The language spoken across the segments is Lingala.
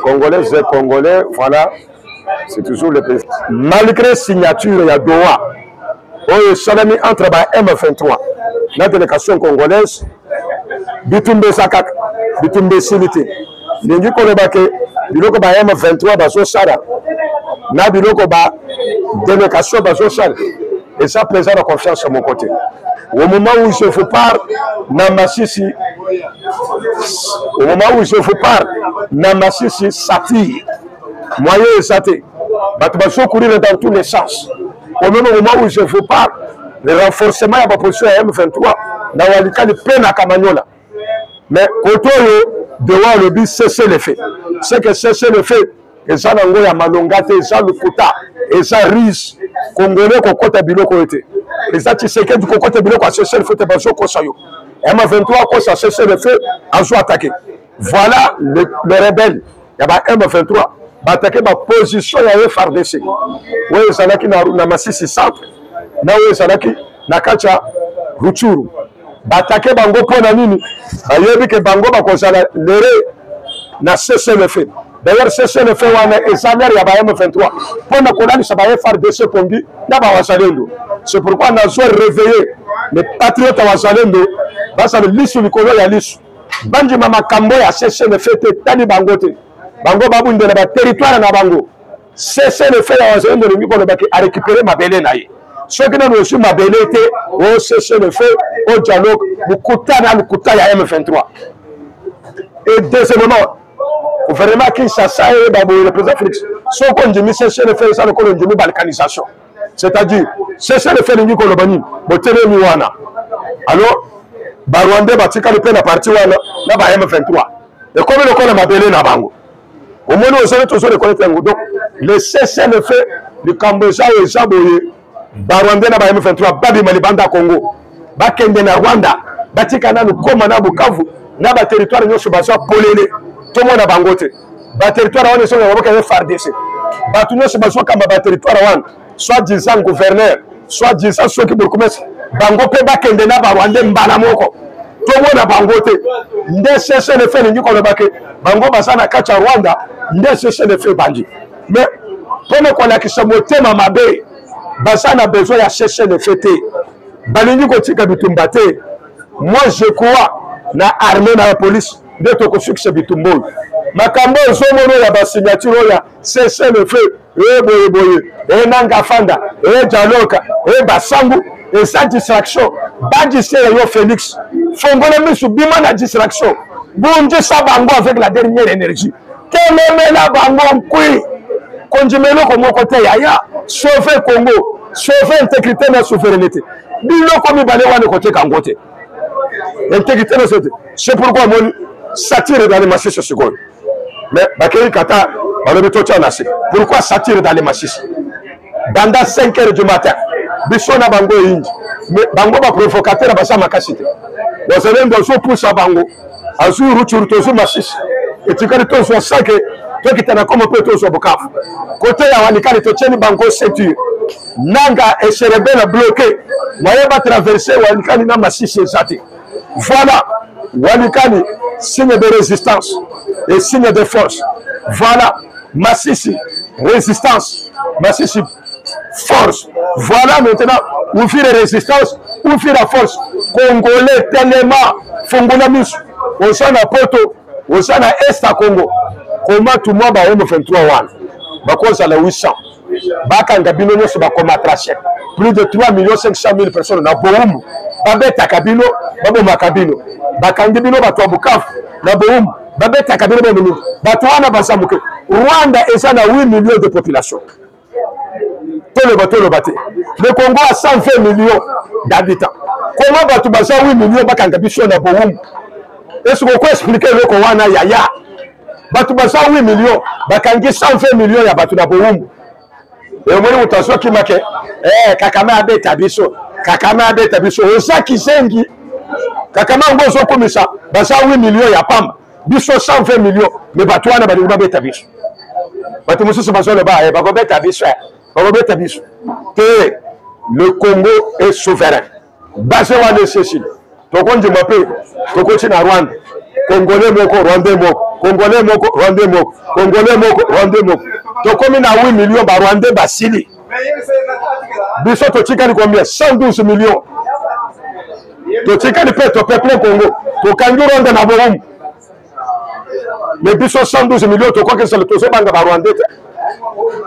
Congolais et Congolais, voilà, c'est toujours le président. Malgré signature ya Doha, oyo esalami entre ba M23 na délégation congolaise, bitumba eza kaka, bitumba esili te. Lingi koloba ke biloko ba M23 bazosala na biloko ba délégation bazosala eza mpenza na confiance moko te. Au moment où je vous parle, na Masisi, au moment où je vous parle, na Masisi satire. Moyen eza te. Bato bazo courir dans tous les sens. Au même moment où je vous parle, le renforcement ya baposition ya M23 na Walikali mpe na Kamanyola. Mais kote oyo Dewa alobi cessez le feu. C'est que cessez le feu eza nango ya malonga te, eza lokuta, eza ruse. Congolais kokota biloko oyo te. Eza Tshisekedi kokota biloko ya cessez le feu te, bazokosa yo. M23 akosa cessez le feu, azo attaquer. Voilà le rebelle ya ba M23 baatake ba position ya FARDC oyo ezalaki na Masisi centre na oyo ezalaki na kati ya Rutshuru. Baatake bango mpo na nini? Bayebi ke bango bakozala lere na cessez-le-feu. D'ailleurs cessez-le-feu wana eza lere ya ba M23 mpo na kolalisa ba FARDC pongi na ba wazalendo. C'est pourquoi nazo réveiller les patriotes ya wazalendo bazala lisu likolo ya lisu, bandima makambo ya cessez-le-feu te, etali bango te. Bango babundela ba territoire na bango. Cessez-le-feu ya wazalendo elingi koloba ke a récupérer mabele na ye. Soki nanu ozwi mabele te, o cessez-le-feu, o dialogue, lokuta na lokuta ya M23. Et deuxièmement, gouvernement ya Kinshasa eyeba boye, le président Félix, soki ondimi cessez-le-feu eza lokola ondimi balkanisation. C'est-à-dire, cessez-le-feu elingi koloba nini? Botelemi wana. Alors, ba Rwandais batikali mpe na parti wana na ba M23. Ekomi lokola mabele na bango. Omoni ozali tozo reconnaître yango. Donc, le cessez-le-feu, likambo eza oyo eza boye, ba Rwandais na ba M23 babima libanda ya Congo, bakende na Rwanda, batika nanu Goma na Bukavu na ba territoire nyonso baza polele, tomona bango te. Ba territoire wana ezonga maboko ya FARDC. Bato nyonso bazokamba ba territoire wana, soit disant gouverneur, soit disant soki bourgmestre, bango mpe bakende na ba Rwandais mbala moko, tomona bango te. Nde cessez-le-feu elingi koloba ke bango baza na kati ya Rwanda, nde cessez-le-feu ebandi. Mais mpona kolakisa motema mabe, baza na besoin ya cessez-le-feu te, balingi kotika bitumba te. Moi je crois na armée na police nde tokosukisa bitumba oyo. Makambo ozomona oyo ya basignature oyo ya cessez-le-feu, e boye boye, e Nanga Fanda, e Dialogue, e Basangu, eza distraction. Badistraire yo Félix, fongola misu, bima na distraction, bundisa bango avec la dernière énergie, telemela bango nkwi, kondima eloko moko te yaya, sauver Congo, sauver intégrité na souveraineté. Biloko mibale wana ekoteka yango te, intégrité na souveraineté. C'est pourquoi omoni satire dans les Masisi sikoyo. Mais bakei Qatar, balobi totya na se. Pourquoi satire dans les Masisi? Banda 5 heures du matin, biso na bango eyindi. Mais bango ba provocateur baza makasi te. Wazalendo azopusa bango, azwi Rutshuru, tozwi Masisi, etikali tozwa Sake, tokita na Komo mpe tozwa Bukavu. Kote ya Walikale totieli bango ceinture. Nanga et se rebelle bloqué, moyen ba traverser Walikali na Masisi eza te. Voilà, Walikali, signe de résistance et signe de force. Voilà, Masisi, résistance, Masisi, force. Voilà maintenant, Uvira résistance, Uvira force. Congolais tellement, fongola misu, oza na poto, oza na est ya Congo. Comment tout moi ba M23 wana bakozala 800 bakanga bino nyonso bakoma trache plus de 3 millions 500 000 personnes na Bowumu, babetaka bino, babomaka bino, bakangi bino bato ya Bukavu na Bowumu, babetaka bino bomi mingi. Bato wana baza moke. Rwanda eza na 8 millions de population, toloba toloba te. Le Congo a 120 millions d'habitants. Comment bato baza 8 millions bakanga biso na Bowumu? Est-ce que oko expliquer eloko wana yaya? Bato baza 8 millions bakangi 120 millions ya bato na Bowumu. Omoni moto azokima ke Kagame abeta biso, Kagame abeta biso. Oza kizengi. Kagame yango ozokumisa baza 8 millions ya pamba, biso 120 millions, mais bato wana balingi babeta biso. Bato mosusu bazoloba bakobeta biso, bakobeta biso te. Le Congo est souverain. Base wana esesili, tokondima mpe tokoti na Rwanda. Congolais moko, Rwandais moko, Congolais moko, Rwandais moko, Congolais moko, Rwandais moko. Tokomi na 8 millions ba Rwandais basili. Biso totikali combien? 112 millions. Totikali mpe topeuple Congo. Tokangi Rwanda na bohumu. Mais biso 112 millions tokokesala tozobanga ba Rwandais te.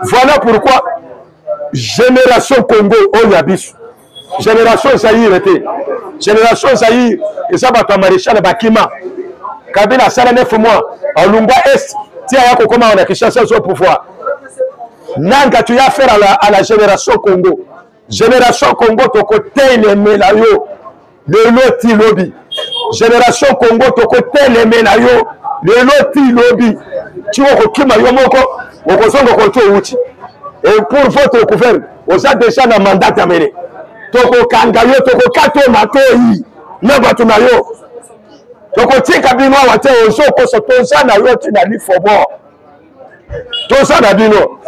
Voilà pourquoi génération Congo oyo ya biso génération Zaïre te. Génération Zaïre eza bato ya maréchal bakima. Kabila asala 9 mois alungwa est ti aya kokoma na Kinshasa azwa pouvoir. Nanga tu as affaire à la génération Congo. Génération Congo tokotelemela yo lelo ti lobi. Génération Congo tokotelemela yo lelo ti lobi. Ti okokima yo moko okozonga kote outi. Et pour votre gouverne, oza déjà na mandat d'amener. Tokokanga yo, tokokata yo matoyi na bato na yo. Tokotika bino awa te, ozokosa toza na yo ti na lifobo. Toza na bino,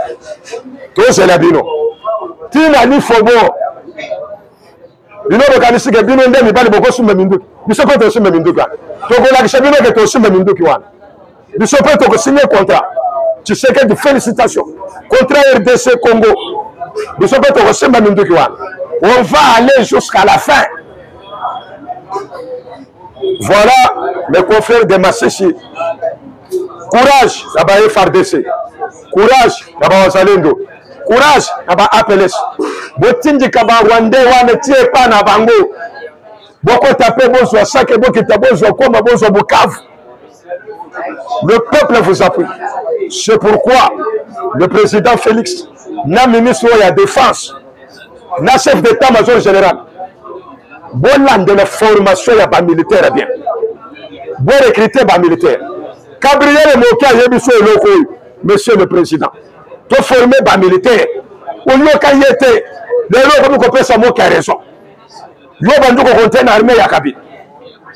tozela bino ti na lifobo. Bino bokanisi ke bino nde mibali bokosumba minduki, biso mpe tosumba minduki wana. Tokolakisa bino ke tosumba minduki wana, biso mpe tokosigne contrat. Tshisekedi, félicitations, contrat RDC Congo, biso mpe tokosimba minduki wana. On va aller jusqu'à la fin. Voilà mes confrères de Masisi. Courage na ba FRDC, courage na ba Wazalendo, courage na ba APLS. Botindika ba Rwandais wana tie epa na bango. Bokota pe bozwa Sake, bokita bozwa Goma, bozwa Bukavu. Le peuple vous appuie. C'est pourquoi le président Félix, na ministre ya défense, na chef d'état-major général, bolandela formation ya ba militaire bien. Bo recruter ba militaire. Gabriel Mokia ayebi so eloko oyo, monsieur le président. To former ba militaire. Oyoka ye te. Lelo okomi kopesa Mokia raison. Yo bandi kokonte na armée ya Kabila.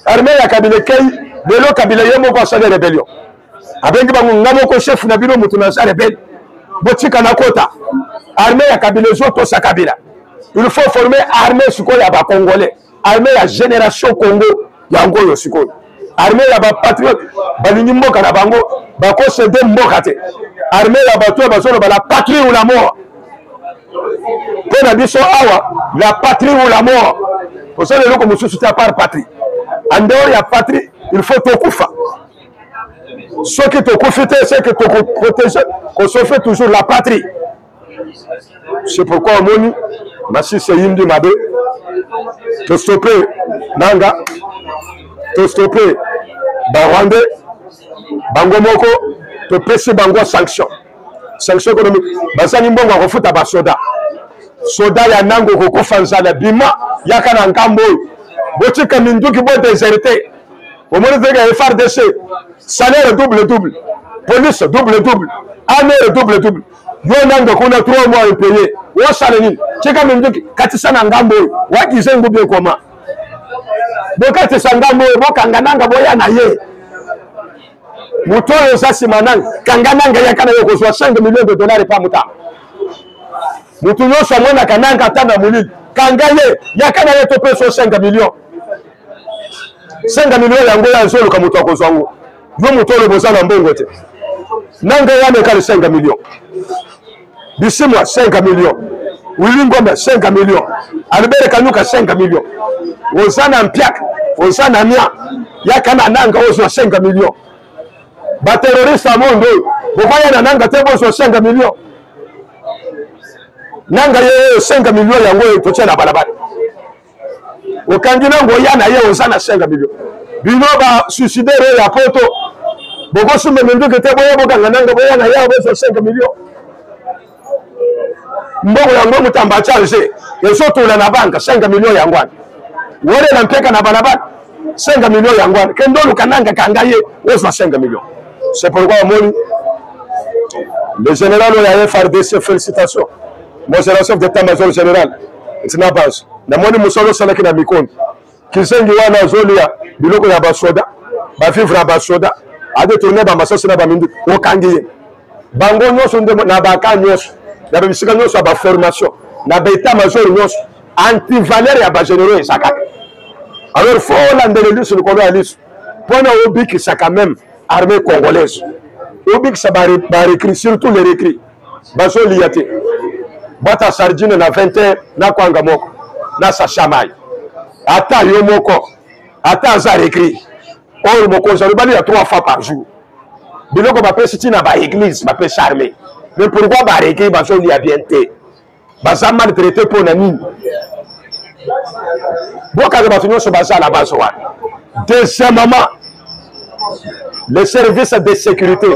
Armée ya Kabila ekei, lelo Kabila ye moko asali rébellion. Abengi bango nga moko chef na bino moto naza rebelle. Botika na kota. Armée ya Kabila ezotosa Kabila. Il faut former armée sikoyo ya ba Congolais. Armée ya génération Congo yango oyo sikoyo. Armée ya ba patriotes balingi mboka na bango, bakosede mboka te. Armée ya bato oyo bazoloba la patrie ou la mort. Mpo na biso awa la patrie ou la mort, osala eloko mosusu te à part patrie. En dehors ya patrie, il faut tokufa. Soki tokufi te, c'est que tokoprotege, kosauve toujours la patrie. C'est pourquoi omoni Masisi eyindi mabe, tostope Nanga, tostope ba Rwandais bango moko, topesi bango sanction, sanction économique. Bazangi mbongo ya kofuta basoda. Soda ya Nanga okokufa nzala, bima yaka na ngambo oyo, botika minduki, bo déserter. Omoni te ke FARDC salaire double double, police double double, ANR double double. Yo Nanga kuna 3 mois impayé, osala nini? Tika minduki, katisa na ngambo oyo, wakize ngubi ekoma. Bokatisa ngambo oyo, bokanga Nanga, boya na ye. Moto oyo oza nsima Nanga, kanga Nanga, yaka na ye, okozwa 5 millions de dollars epa motanga. Moto nyonso amonaka Nanga ata na molili, kanga ye, yaka na ye, topesa yo 5 millions. 5 millions yango ya azoluka moto akozwa yango. Yo moto oyo boza na mbongo te. Nanga wana ekali 5 millions. Bisimwa 5 millions. Willy Ngombe 5 millions. Albert Kanyuka 5 millions. Oza na mpiaka, oza na mia, yaka na Nanga ozwa 5 millions. Ba terroriste ya monde oyo, bokoya na Nanga te bozwa 5 millions. Nanga ye oyo 5 millions yango oyo totia na balabala. Okangi nango oya na ye oza na 5 millions. Bino ba suicidaire oyo ya poto, bokosumba minduki te, boya bokanga Nanga, boya na ye bozwa 5 millions. Mbongo yango Mutamba charge ezotula na banque 5 millions yango wana. Welela mpeka na balabala 5 millions yango wana. Kende oluka Nanga, kanga ye ozwa 5 millions. C'est pourquoi omoni le général oyo ya FRDC, félicitations. Mon général chef d'état-major général Ntina base. Namoni mosala osalaki na mikono. Kizengi wana azolia biloko ya basoda, ba vivre ya basoda, a détourner ba masasi na ba minduki, okangi ye. Bango nyonso nde na baka nyonso, na bisika nyonso ya ba formation, na ba état-major nyonso, antivaleur ya ba généraux eza kaka. Alors faut olandela liso likolo ya liso. mpona obikisa quand même armée congolaise, obikisa barecrue, surtout les recrues bazolia te. Bwata sardine na 20 heures na kwanga moko na sasha mai, ata yo moko, ata aza recrue. Oyo mokonzi alobali ya 3 fois par jour, biloko bapesi ntina baeglise, bapesi armée, mais pourquoi barecrue bazolia bien te, baza maltraité? Mpo na nini? Bokaka bato nyonso baza na base wana. Deuxièmement, les services de sécurité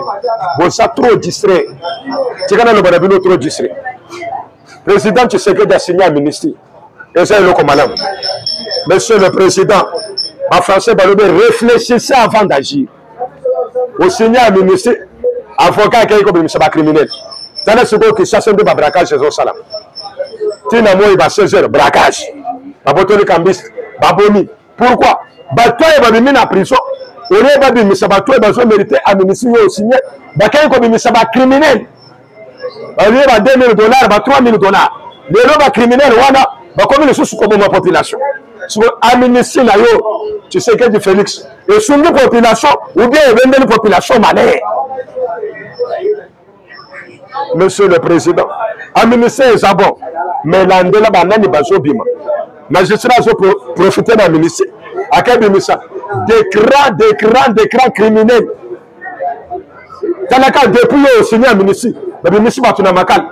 boza trop distrait. Tika naloba na bino, trop distrait. Président Tshisekedi asigné amnistie, eza eloko malamu. Monsieur le président, bafrançais balobi: réfléchissez avant d'agir. Osigné amnistie, avocat akei kobimisa bacriminel. Tala sikoyo Kinshasa nde babraquage ezosalama ntina moi ba 16 heures, braquage, babotoli kambisi, babomi. Pourquoi? Bato oyo babimi na prison, olie babimisa bato oyo bazomérite amnistie oyo osigne, bakei kobimisa bacriminel, balie ba 2000 dollars, ba 3000 dollars. Lelo bacriminel wana bakomi lisusu koboma population. Siko amnistie na yo, Tshisekedi Félix, esungi population ou bien ebendeli population malheur? Monsieur le président, amnistie eza bon, mais landela banani bazobima. Magistrat azoprofite na amnistie, akebimisa des grands, des grands, des grands criminels. Talaka, depuis oyo osigne amnistie, babimisi bato na Makala.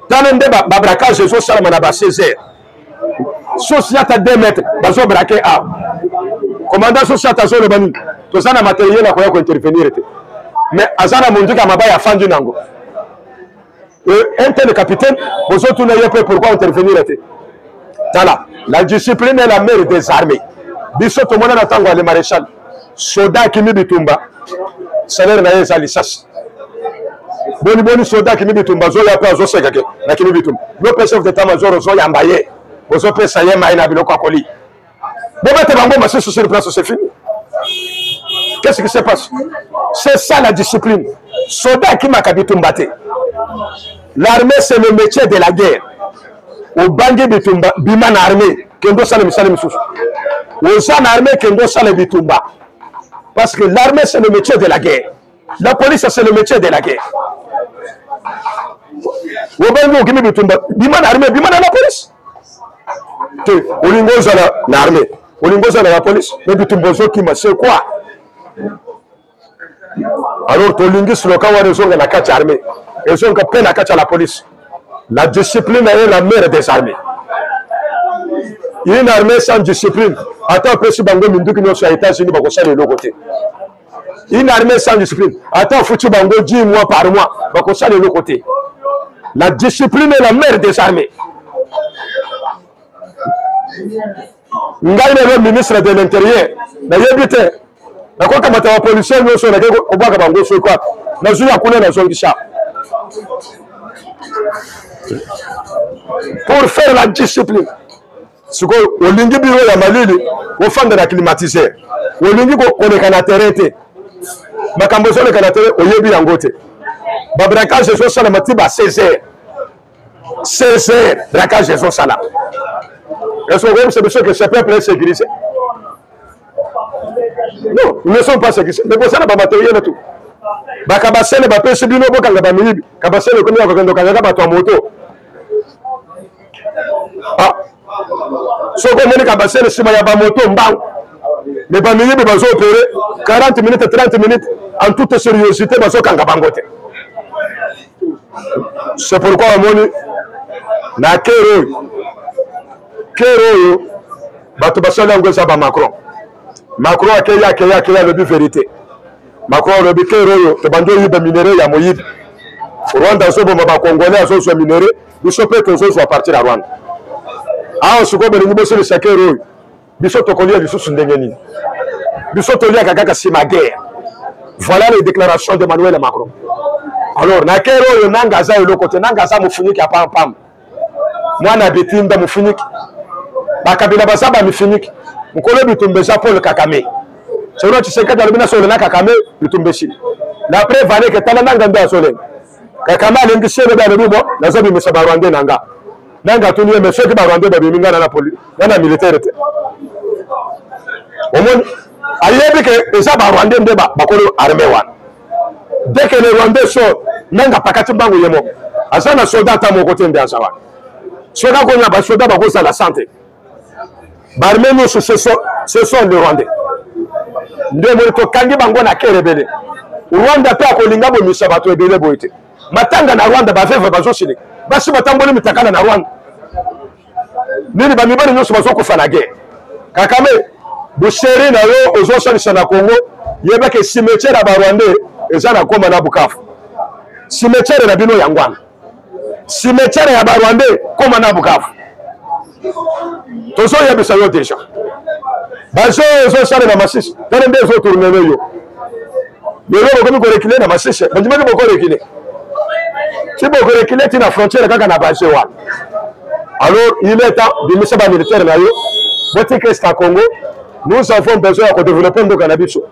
Tala nde babraquage ezosalama na ba 16 heures. Sosi ata 2 mètres, bazobraquer awa. Commandant sosi ata azoloba nini? Toza na matériel akoya kointervenir te, mais aza na monduki ya mabaya, afandi nango. Un tel capitaine, bozotuna ye mpe pourquoi intervenir te. Tala, la discipline est la mère des armées. Biso tomona na ntango ya le maréchal, soda akimi bitumba, salaire na ye eza lisasi. Boni boni soda akimi bitumba, azoya mpe azoseka ke nakimi bitumba. Yo mpe chef d'état major, ozoyamba ye, ozopesa ye mai na biloko akoli. Bobete bango masusu sur place, c'est fini. Qu'est-ce qui se passe? C'est ça la discipline. Soda akimaka bitumba te. L'armée, c'est le métier de la guerre. Obangi bitumba, bima na armée, kende osala misala misusu. Oza na armée, kende osala bitumba, parce que l'armée, c'est le métier de la guerre. La police, c'est le métier de la guerre. Obangi, okimi bitumba, bima na armée, bima na la police te. Olingi ozala na armée, olingi ozala na la police, mais bitumba ozokima, c'est quoi? Alors tolingi slogan wana ezonga na kati ya armée, ezonga mpe na kati ya la police: la discipline est la mère des armées. Une armée sans discipline, ata opesi bango minduki nyonso ya États-Unis, bakosala eloko te. Une armée sans discipline, ata ofuti bango 10 mois par mois, bakosala eloko te. La discipline est la mère des armées. Ngai lelo ministre de l'Intérieur, nayebi te nakokamata bapolisier nyonso, nake kobwaka bango soki wapi, nazwi ya kuna, nazongisa pour faire la discipline. Sikoyo olingi biro ya malili, ofanda na climatiseur, olingi koleka na terrain te. Makambo ezoleka na terrain, oyebi yango te. Babraquage ezosalama ti ba 16 heures, 16 heures braquage ezosala. Est-ce que okoyebisa biso que ce peuple est sécurisé? Non, ils ne sont pas sécurisés. Mais bosala bamatériel tout, bakabasele bapesi bino, bokanga bamiyibi. Kabasele ekomi ya kokende okangaka bato ya moto. Ah, soki omoni kabasele nsima ya bamoto, mbangu. Mais bamiyibi bazoopere 40 minutes, 30 minutes, en toute sérieuxité, bazokanga bango te. C'est pourquoi omoni na kere oyo, kere oyo bato basali yango eza bamacron. Macron akei, akei, akei, alobi vérité. Macron alobi: kere oyo tobandi oyiba minerai ya moyibi. Rwanda azoboma bacongolais, azozwa minerai, biso mpe tozozwa partir ya Rwanda. Awa sikoyo bolingi bosilisa kere oyo, biso tokolia lisusu ndenge nini? Biso toliaka kaka nsima guerre. Voilà les déclarations d'Emmanuel Macron. Alors na kere oyo, Nanga aza eloko te. Nanga aza mofuniki ya pampam, mwana bitinda, mofuniki. Bakabila baza bamifuniki. Mokolo bitumba eza Paul Kagame. Selon Tshisekedi alobi nasolo na Kagame, bitumba esili. La preuve aneke, tala Nanga nde azolenga Kagame, alengisi ye. Lobi alobi: bo nazobimisa barwandais na nga. Nanga atuni ye: mais soki barwandais babimi, nga na na militaire te? Omoni. Ayebi ke eza ba Rwandais nde bakolo armée wana. Dès que les Rwandais sort, Nanga pakati mbangu ye moko. Aza na soldat ata moko te nde aza wana. Soki akonya ba soldat bakozala sante. Ba armée nyonso ce sont les Rwandais. Nde omoni tokangi bango na kere ebele. Rwanda mpe akolinga bomisa bato ebele boye te. Matanga na Rwanda ba veuve bazosilika. Basi batamboli mitakala na Rwanda. Nini ba mibali nyonso bazokufa na guerre. Kagame boucherie na yo ozosalisa na Congo, yeba ke cimetière ya ba Rwandais eza na Goma na Bukavu. Cimetière na bino yango wana. Cimetière ya ba Rwandais Goma na Bukavu. Tozoyebisa yo deja. Bazo ezosala na Masisi, tala nde ezotournele yo. Lelo bokomi korekile na Masisi, bandimaki bokorekile. Ti bokorekile ti na frontière kaka na base wana. Alors il est temps bimisa ba militaire na yo, botika est ya Congo. Nous avons besoin ya kodévelopper mboka na biso.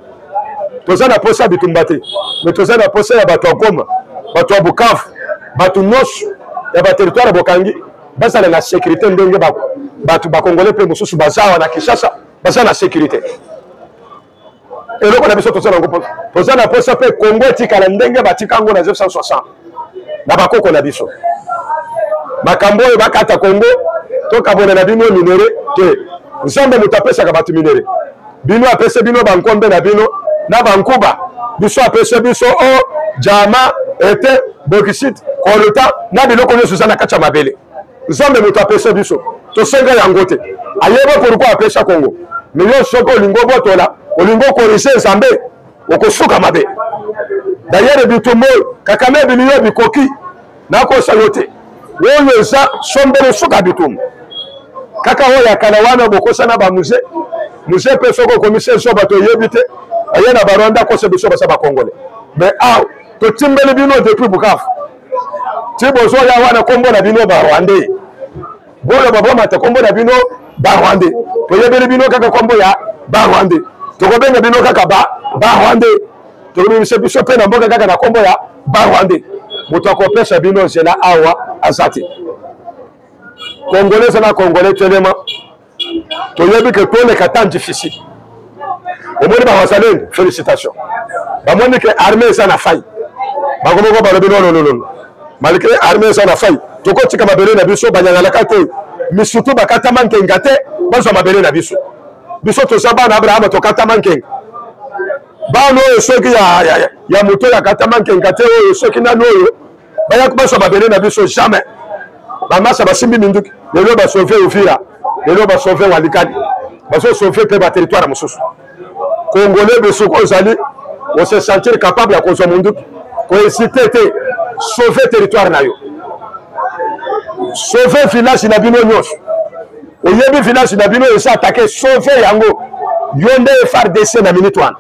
Toza na posa ya bitumba te, mais toza na posa ya bato ya Goma, bato ya Bukavu, bato nyonso ya ba territoire bokangi bazala na sécurité ndenge bato bakongole mpe mosusu baza awa na Kinshasa baza na sécurité. Eloko na biso toza nango, toza na posa mpe Congo etikala ndenge batika yango na 1960 na bakoko na biso. Makambo oyo bakata Congo tokabona na bino minere te. Nzambe moto apesaka bato minere, bino apesa bino bankombe na bino na bankuba, biso apesa biso o jama ete bokisite kolota na biloko nyonso eza na kati ya mabele. Nzambe moto apesa biso, tosenga yango te. Ayeba pourquoi apesa Congo. Mais yo soki olingi obotola, olingi okorige Nzambe, okosuka mabe. D'ailleurs bitumba oyo Kagame ebimi yo bikoki, nakosa yo te. Oyo eza sombele suka bitumba. Kaka oyo ya kala wana bokosana ba musée. Musée mpe soki okomisi zoba toyebi te. Aye na ba Rwanda akosa biso baza ba Congolais. Mais awa totimbeli bino depuis Bukavu. Ti bozoya wana kombo na bino ba Rwandais. Boloba bomata kombo na bino ba Rwandais. Toyebeli bino kaka kombo ya ba Rwandais. Tokobenga bino kaka ba ba Rwandais. Tokobimisa biso mpe na mboka kaka na kombo ya ba Rwandais. Moto akopesa bino nzela awa aza te. Congolais eza na Congolais telema. Toyebi ke toleka temps difficile. Omoni ba Wazalendo, félicitations. Bamoni ke armée eza na faille. Bango moko balobi non non non. Malgré armée eza na faille, tokotika mabele na biso banyangalaka te. Misutu bakatama nkenga te, bazwa mabele na biso. Biso toza bana Abraham tokatama nkenga. Bana oyo soki ya, ya, ya moto oyo akatama nkenga te, oyo soki nani oyo baya bazwa mabele na biso jamais. Bamasa basimbi minduki lelo basauve Uvira, lelo basauve Walikali, bazosauve mpe baterritoire mosusu. Congolais besuku ozali ose sentir capable ya kozwa munduki, kohésite te, sauve territoire na yo, sauve village na bino nyonso. Oyebi village na bino eza attaqué, sauve yango. Yo nde FARDC na minute wana,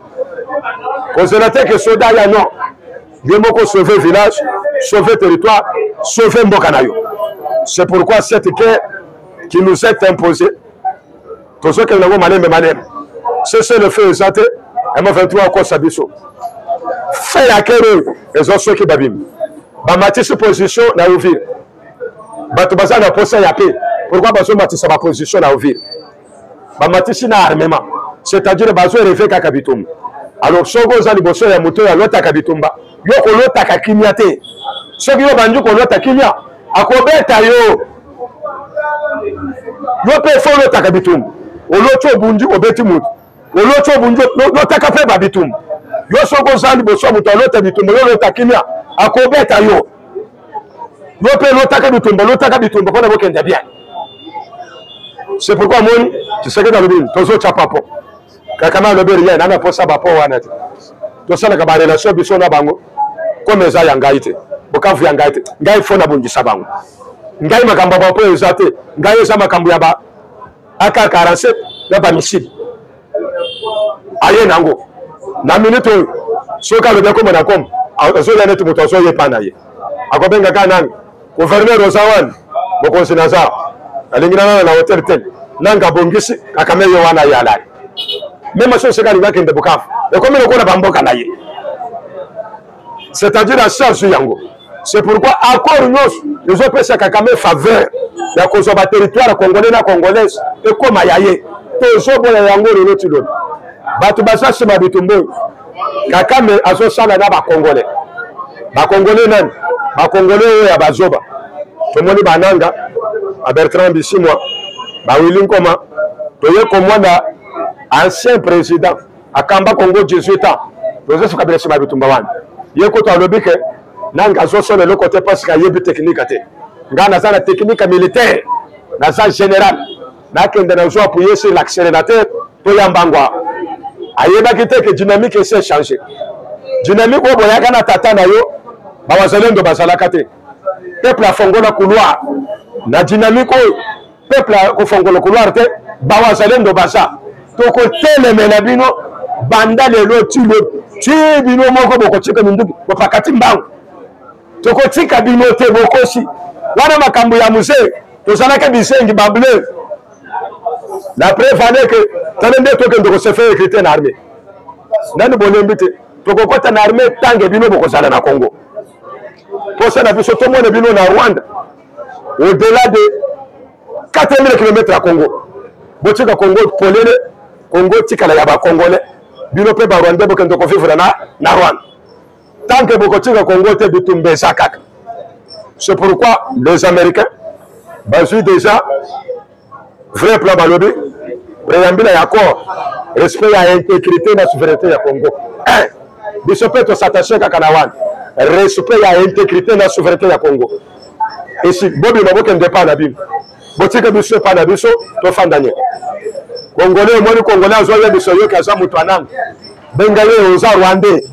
kozela te ke soda ya non. Yo moko sauver village, sauver territoire, sauver mboka na yo. C'est pourquoi cette guerre qui nous est imposée, tozokende yango malembe malembe. Cessez le feu eza te, M23 akosa biso. Fin ya guerre oyo eza soki babimi. Bamatisi position na Uvira. Bato baza na posa ya paix. Pourquoi bazomatisa ba position na Uvira? Bamatisi na armement, c'est-à-dire bazo rêver kaka bitumba. Alors soki oza liboso ya moto oyo alotaka bitumba, yo kolotaka kimia te. Soki yo bandi kolota kimia, akobeta yo. Yo mpe fo olotaka bitumba. Oloti obundi obeti moto, oloti obundi lotaka mpe ba bitumba. Yo soki oza liboso ya moto alota bitumba, yo olota kimia, akobeta yo. Yo mpe lotaka bitumba, lotaka bitumba mpona bokende bien. C'est pourquoi amoni Tshisekedi alobi tozotya papo. Kagame alobi rien, nana posa bapo wana te. Tosalaka ba relation biso na bango comme eza ya ngai te, Bukavu ya ngai te, ngai fo nabundisa bango. Ngai makambo ya bapo eza te, ngai eza makambo ya ba AK-47 na ba missile. Aye nango na minute oyo soki alobi akoma na koma, azoya neti moto azoyepa na ye, akobenga kaka nani gouverneur oza wani, mokonzi naza alingi nalala na hotel tel, nanga abongisi Kagame ye wana ye alali. Meme soki soki alingi akende Bukavu ekomi lokola bamboka na ye, c'est-à-dire asi azwi yango. C'est pourquoi accord nyonso ezopesa Kagame faveur ya kozwa ba territoire congolais na congolaise ekoma ya ye. Tozoboya yango lelo ti lobi. Bato baza nsima bitumba oyo. Kagame azosala na bakongole. Bakongole nani? Bakongole oyo ya bazoba. Tomoni bananga, ba Bertrand Bisimwa, ba Willy Nkoma, toye komona ancien président akamba Congo 18 ans. Joseph Kabila nsima bitumba wana. Ye kutu alobi ke nanga azosala eloko te parce que ayebi technique te. Ngai naza na technique militaire, naza général. Nakende nazo appuyer sur l'accélérateur toya mbangu awa. Ayebaki te ke dynamique esi echange. Dynamique oyo boyaka na tata na yo, bawazalendo bazalaka te. Peuple afongola couloir. Na dynamique oyo peuple akofongola couloir te, bawazalendo baza. Tokotelemela bino banda lelo ti lobi. Ti bino moko bokotika minduki, bopakati mbangu. Tokotika bino te, bokosi. Wana makambo ya mzee, tozalaka bizengi ba bleu. La preuve en est que tala nde tokende ko se faire recruter na armée. Nani bolembi te, tokokota na armée tange bino bokozala na Congo. Posa na biso tomona bino na Rwanda au-delà de 4000 km ya Congo. Botika Congo polele, Congo tikala ya ba Congolais. Bino pe ba Rwandais bokende ko vivre na na Rwanda. Tant que bokotika Congo te, bitumba eza kaka. C'est pourquoi les Américains bazwi déjà vrai plan, balobi préambule ya accord, respect ya intégrité na souveraineté ya Congo. Un, biso mpe tos'attache kaka na wana, respect ya intégrité na souveraineté ya Congo. Esi bobima bokende epai na bino, botika biso epai na biso, tofanda nye. Congolais omoni Congolais azoyebisa yoki aza moto ananga, benga ye oza Rwandais.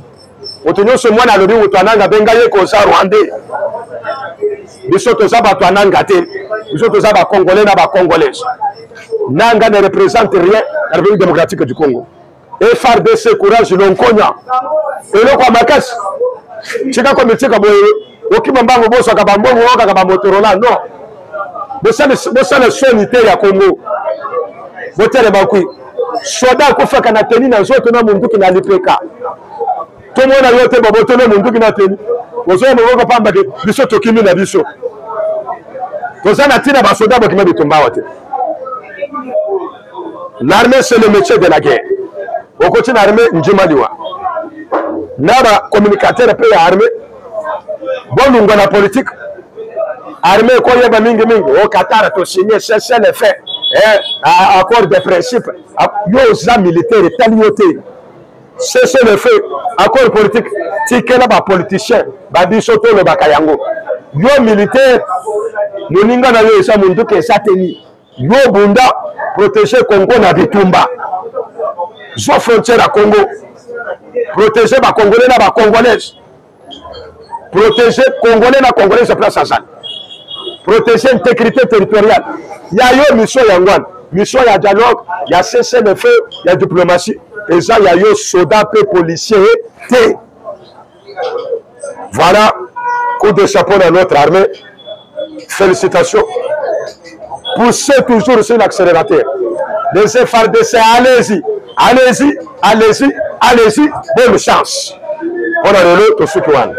Moto nyonso mwana alobi moto ananga, benga ye koza Rwandais. Biso toza bato ananga te, biso toza ba Congolais na ba Congolaises. Nanga ne représente rien na République démocratique du Congo. FRDC courage lonkonya eloko ya makasi, tika komitika boye okima mbango bosaka bambongo okaka ba Motorola. Non, bosala soni te ya Congo, botelema kwi. Soda akufaka na teni na nzoto na munduki na lipeka. Tomona yo te babotolo munduki na teni, ozoya maboko pamba ke biso tokimi na biso. Toza na ntina basoda bokima bitumba awa te. L'armée c'est le métier de la guerre. Okoti na armée ndima liwa. Na ba communicateur pe ya armée bolungwa na politique. Armée ekoyeba mingi mingi. O Qatar to signer cessez le feu. Eh, accord de principe. Yo oza militaire etali yo te. Cessez le feu, accord politique, tikela ba politiciens ba biso tolobaka yango. Yo militaire, moninga na yo eza munduki eza teni. Yo bunda protéger Congo na bitumba. Zwa frontière ya Congo. Protéger ba Congolais na ba Congolaises. Protéger Congolais na Congolaise place azali. Protéger intégrité territoriale. Ya yo mission yango wana. Mission ya dialogue, ya cessez-le-feu, ya diplomatie. Eza ya yo soda pe policier te. Voilà, coup de chapeau à notre armée. Félicitations. Poussez toujours sur l'accélérateur. Les FARDC, allez-y, allez-y, allez-y, allez-y, bonne chance. On a le tosuki wana.